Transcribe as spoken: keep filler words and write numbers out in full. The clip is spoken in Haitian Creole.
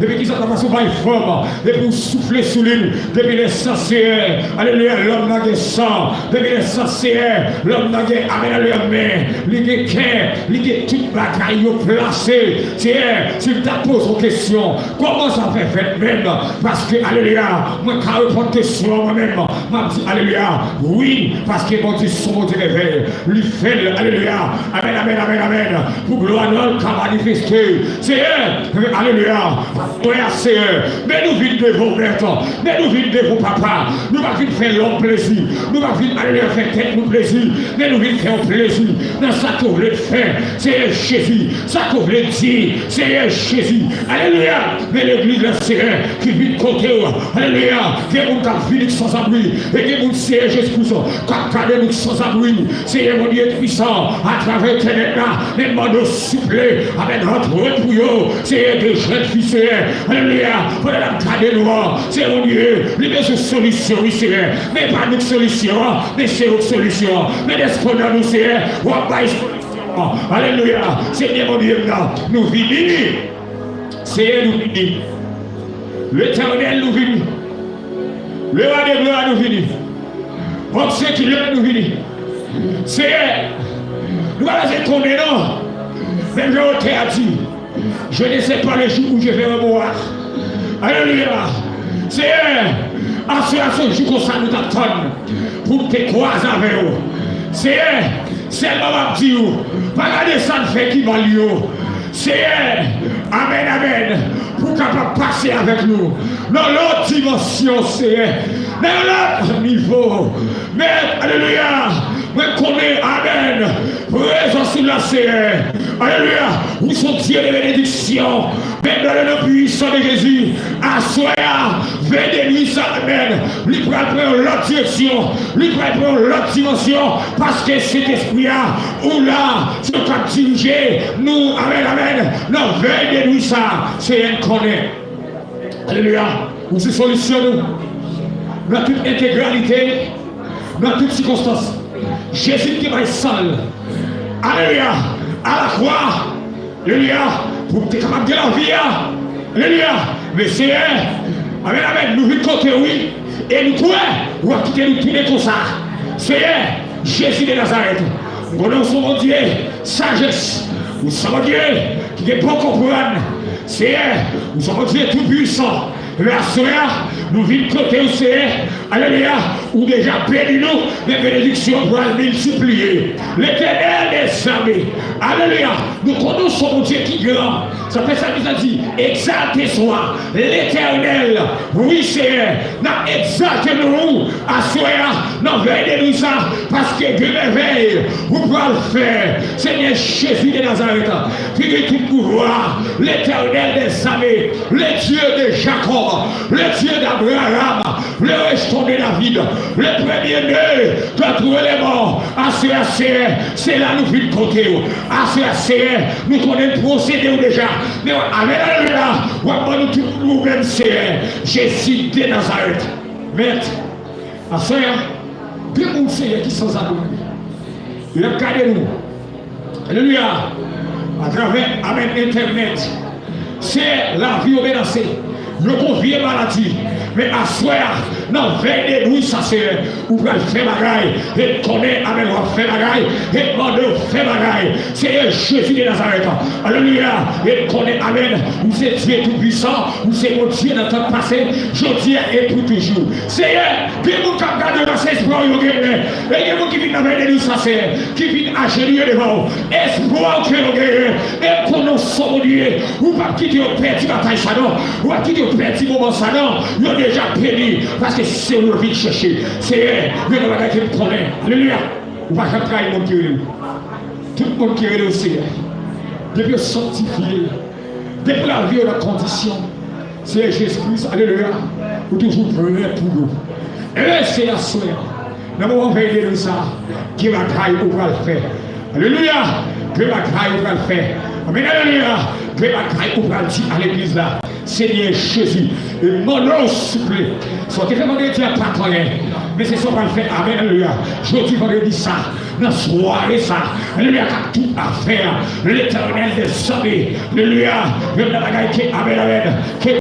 Depi ki sa ta pase w bay fanm, depi w soufle sou li, depi lè sa, Seyè, alelouya, lòm nan gen san, depi lè sa, Seyè, lòm nan gen, amèn, alelouya, men, li gen kè, li gen tout bagay yo plase. Seyè, si m ta poze w kesyon, kòman sa fè fèt menm? Paske, alelouya, mwen ka reponn kesyon an mwen menm. M ap di, alelouya, wi, paske Bondye se yon Bondye mèvèy. Li fè l, alelouya. Amèn, amèn, amèn, amèn. Pou glwa non l ka manifeste. Seyè, alelouya. Frè a, Seyè, men nou vin devan w, Mèt. Men nou vin devan w, Papa. Nou pa vin fè lòm plezi. Nou pa vin, alelouya, fè tèt nou plezi. Men nou vin fè w plezi. Nan sa ke w vle fè, Seyè Jezi. Sa ke w vle di, Seyè Jezi. Alelouya. Men legliz la, Seyè, ki vin kote w. Alelouya. Gen moun k ap vini k sanzabri. E gen moun, Seyè Jezi Kris, k ap gade nou k sanzabri. Seyè Bondye Toupisan, atravè entènèt la, men mande w souple, amèn, rantre pou yo. Seyè, de jèn fi, Seyè, alelouya, pandan l ap gade nou an, Seyè Bondye, li bezwen solisyon, wi, Seyè. Men pa nou k solisyon an, men se ou k solisyon an. Men dèske nan nou, Seyè, w ap bay solisyon an. Alelouya, Seyè Bondye m nan, nou vini. Seyè, nou vini. Letènèl, nou vini. Le wa de glwa, nou vini. Bondye ki lè nou vini. Seyè, nou pa bezwen konnen non. Menm jan otè a di, je ne sais pas le jour où je vais revoir. Alelouya. Seyè, aswè a se jou konsa nou t ap tann pou n te kwaze avè w. Seyè, sèlman m ap di w, pa gade sa n fè ki mal yo. Seyè, amèn, amèn, pou w kapab pase avèk nou nan lòt dimansyon, Seyè, nan yon lòt nivo. Men, alelouya, mwen konnen, amèn, prezans ou la, Seyè. Alelouya, ou se yon Dye de benediksyon. Men nan le non pwisan de Jezi, aswè a, vennde nwi sa, amèn, li pral pran yon lòt direksyon, li pral pran yon lòt dimansyon, paske Sentespri a, ou la, se ou k ap dirije nou, amèn, amèn, nan vennde nwi sa, Seyè, n konnen. Alelouya. Ou se solisyon nou. Nan tout entegralite, nan tout sikonstans. Jezi ki bay san l. Alelouya. Alakwa. Alelouya. Pou m te kapab gen lavi a. Alelouya. Men Seyè. Amèn, amèn. Nou vin kote w, wi. E nou kwè w ap kite nou tounen konsa. Seyè, Jezi de Nazarèt. M konnen w se yon Bondye sajès. Ou se yon Bondye ki gen bon konprann. Seyè, ou se yon Bondye toupisan. Men aswè a, nou vin kote w, Seyè. Alelouya. Ou deja beni nou, men benediksyon pral miltipliye. Letènèl dèzame. Alelouya. Nou konnen w se yon Bondye ki gran. Sa fè sa ki sa di, egzalte swa Letènèl. Wi, Seyè, n ap egzalte non ou aswè a, nan vennde nwi sa, paske gen mèvèy ou pral fè. Senyè Jezi de Nazarèt, ki gen tout pouvwa, Letènèl dèzame, le Dye de Jakòb, le Dye d'Abraham, le rejton de David, le premye ne de tou le mò. Aswè a, Seyè, se la nou vin kote w. Aswè a, Seyè, nou konnen pwosede w deja. Men, amèn, alelouya, w ap ban nou tout nou menm, Seyè. Jezi de Nazarèt. Mèt, aswè a, gen moun, Seyè, ki sanzabri. Y ap gade nou. Alelouya. Atravè, amèn, entènèt. Seyè, lavi yo menase. Yo gon vye maladi. Men aswè a, nan vennde nwi sa, Seyè, ou pral fè bagay. E konnen, amèn, w ap fè bagay. E mande w fè bagay. Seyè Jezi de Nazarèt. Alelouya. E konnen, amèn, ou se Dye toupisan. Ou se Bondye nan tan pase. Jodi a e pou toujou. Seyè, gen moun k ap gade w la, se espwa w yo genyen. E gen moun ki vin nan vennde nwi sa, Seyè, ki vin ajenouye devan w. Espwa w ke yo genyen. E konnen w se yon Bondye. Ou p ap kite yo pèdi batay sa non. Ou p ap kite yo pèdi moman sa non. Yo deja beni. Paske se ou yo vin chèche. Seyè, gen yon bagay ke m konnen. Alelouya. Ou pa janm trayi moun ki rele w. Tout moun ki rele w, Seyè, depi yo sanktifye, depi lavi yo nan kondisyon, Seyè Jezi Kris, alelouya, ou toujou prè pou yo. Enben, se aswè a, nan moman vennde nwi sa, gen bagay ou pral fè. Alelouya! Gen bagay ou pral fè. Amèn, alelouya! Gen bagay ou pral di a legliz la. Senyè Jezi, e mande w souple. Sa w te fè vandredi a pa t anyen. Men se sa w pral fè. Amèn, alelouya. Jodi vandredi sa, nan sware sa. Alelouya, k ap tout afè. Letènèl desann. Alelouya. Youn nan bagay ke, amèn, amèn. Ke